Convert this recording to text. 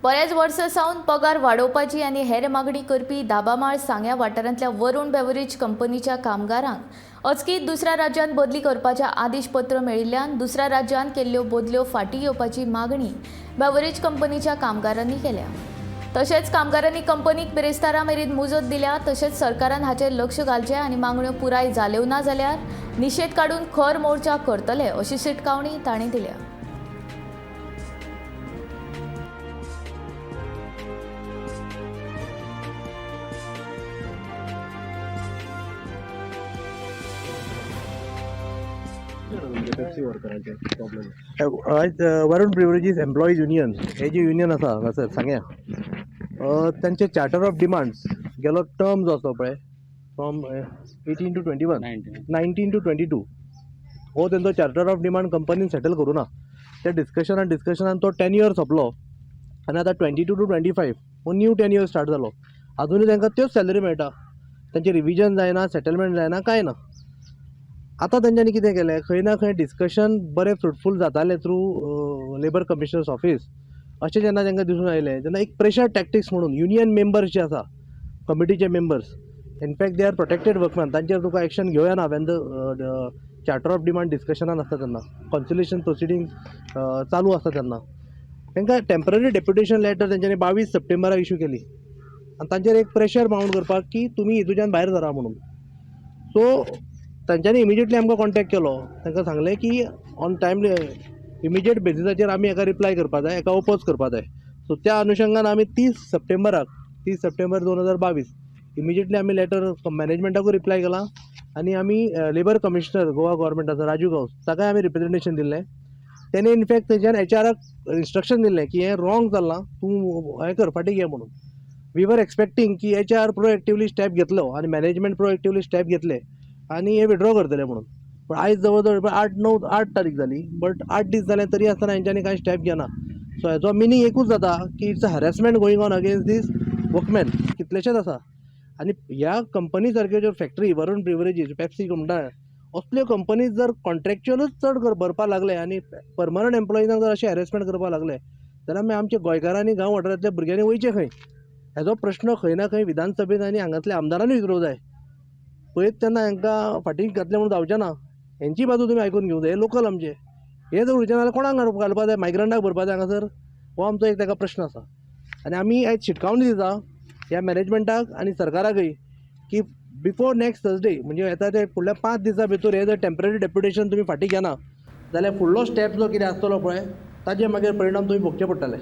बऱ्याच वर्सां सावन पगार वाडोवपाची आनी हेर मागणी करपी दाबामाळ सांग्या वाठारांतल्या वरुण बेवरेज कंपनीच्या कामगारांक अचकीत दुसऱ्या राज्यांत बदली करपाचें आदेश पत्र मेळिल्ल्यान दुसऱ्या राज्यांत केल्ल्यो बदल्यो फाटीं घेवपाची मागणी बेवरेज कंपनीच्या कामगारांनी केल्या. तशेंच कामगारांनी कंपनीक बिरेस्तारा मेरेन मुजत दिल्या. तशेंच सरकारान हाचेर लक्ष घालचें आनी मागण्यो पुराय जाल्यो ना जाल्यार निशेध काडून खर मोर्चा करतले अशी शिटकावणी तांणी दिल्या. पेप्सी वर्करांचे प्रॉब्लेम. आयज वरुण ब्रिवरेजीस एम्प्लॉईज युनियन हे जे युनियन आसा हांगासर सांग्या, तांचे चार्टर ऑफ डिमांड्स गेलो टर्म जो आसा पळय, from 18 to 21, 19 to 22, हो तेंचो चार्टर ऑफ डिमांड कंपनीन सेटल करूं ना. त्या डिस्कशनान डिस्कशनान तो 10 इयर सोंपलो आनी आतां 22 to 25 हो न्यू 10 इयर स्टार्ट जालो. आजुनूय तांकां त्योच सॅलरी मेळटा, तांचें रिविजन जायना, सेटलमेंट जायना, कांय ना. आतां तेंच्यांनी कितें केलें, खंय ना खंय डिस्कशन बरें फ्रुटफूल जातालें थ्रू लेबर कमिशनर्स ऑफिस अशें जेन्ना तांकां दिसून आयलें तेन्ना एक प्रेशर टॅक्टिक्स म्हणून युनियन मेंबर्स जे आसा, कमिटीचे members, in fact they are protected workman, तांचेर तुका एक्शन घेवया ना when the charter of demand डिस्कशनान आसता तेन्ना, कॉन्सिलेशन प्रोसिडींग चालू आसता तेन्ना, तांकां टेंपररी डेप्युटेशन लेटर तेंच्यांनी 22 सप्टेंबराक इशू केली आनी तांचेर एक प्रेशर मावंट करपाक की तुमी हितूच्यान भायर सरा म्हणून. सो तांच्यांनी इमिजिएटली आमकां कॉन्टेक्ट केलो. तांकां सांगलें की ऑन टायमली इमिजिएट बेजिसाचेर आमी हेका रिप्लाय करपा जाय, हेका ओपोज करपा जाय. सो त्या अनुशंगान आमी 30 सप्टेंबराक, 30 सप्टेंबर 2022, इमिजिएटली आमी लेटर मॅनेजमेंटाकूय रिप्लाय केला आनी आमी लेबर कमिशनर गोवा गव्हर्मेंटाचो राजू गांवस ताकाय आमी रिप्रेजेंटेशन दिल्लें. तेणे इनफॅक्ट थंयच्यान एचआराक इन्स्ट्रक्शन दिल्लें की हें रॉंग चल्लां, तूं हें कर, फाटीं घे म्हणून. We were expecting की एचआर प्रोएक्टिवली स्टेप घेतलो आनी मॅनेजमेंट प्रोएक्टिवली स्टेप घेतले आनी हे विड्रॉ करतले म्हणून. पण आयज जवळ जवळ 8, 9, 8 तारीख जाली, बट 8 दीस जाले तरी आसतना हेंच्यांनी कांय स्टेप घेना. सो हेजो मिनींग एकूच जाता की it's a harassment going on against these workmen. कितलेशेच आसा आनी ह्या कंपनी सारक्यो ज्यो फॅक्टरी, वरुण ब्रिवरेजीस, पेप्सी म्हणटा, असल्यो कंपनीज जर कॉन्ट्रॅक्च्युअलूच चड कर भरपाक लागले आनी परमनंट एम्प्लॉइजांक जर अशें हॅरेसमेंट करपाक लागले जाल्यार मागीर आमच्या गोंयकारांनी, गांव वाठारांतल्या भुरग्यांनी वयचें खंय? हेजो प्रश्न खंय ना खंय विधानसभेन आनी हांगासल्या आमदारांनी विचारूंक जाय. पळयत तेन्ना हांकां फाटीं घातलें म्हणून जावचें ना. हेंची बाजू तुमी आयकून घेवंक जाय. हे लोकल आमचे, हे जर उरचे ना जाल्यार कोणाक घालपा जाय? मायग्रंटाक भरपा जाय हांगासर? हो आमचो एक ताका प्रश्न आसा आनी आमी आयज शिटकावणी दिता ह्या मॅनेजमेंटाक आनी सरकाराकय की बिफोर नेक्स्ट थर्सडे, म्हणजे येता ते फुडल्या 5 दिसां भितर हे जर टेंपररी डेप्युटेशन तुमी फाटीं घेना जाल्यार फुडलो स्टेप जो कितें आसतलो पळय, ताजे मागीर परिणाम तुमी भोगचे पडटले.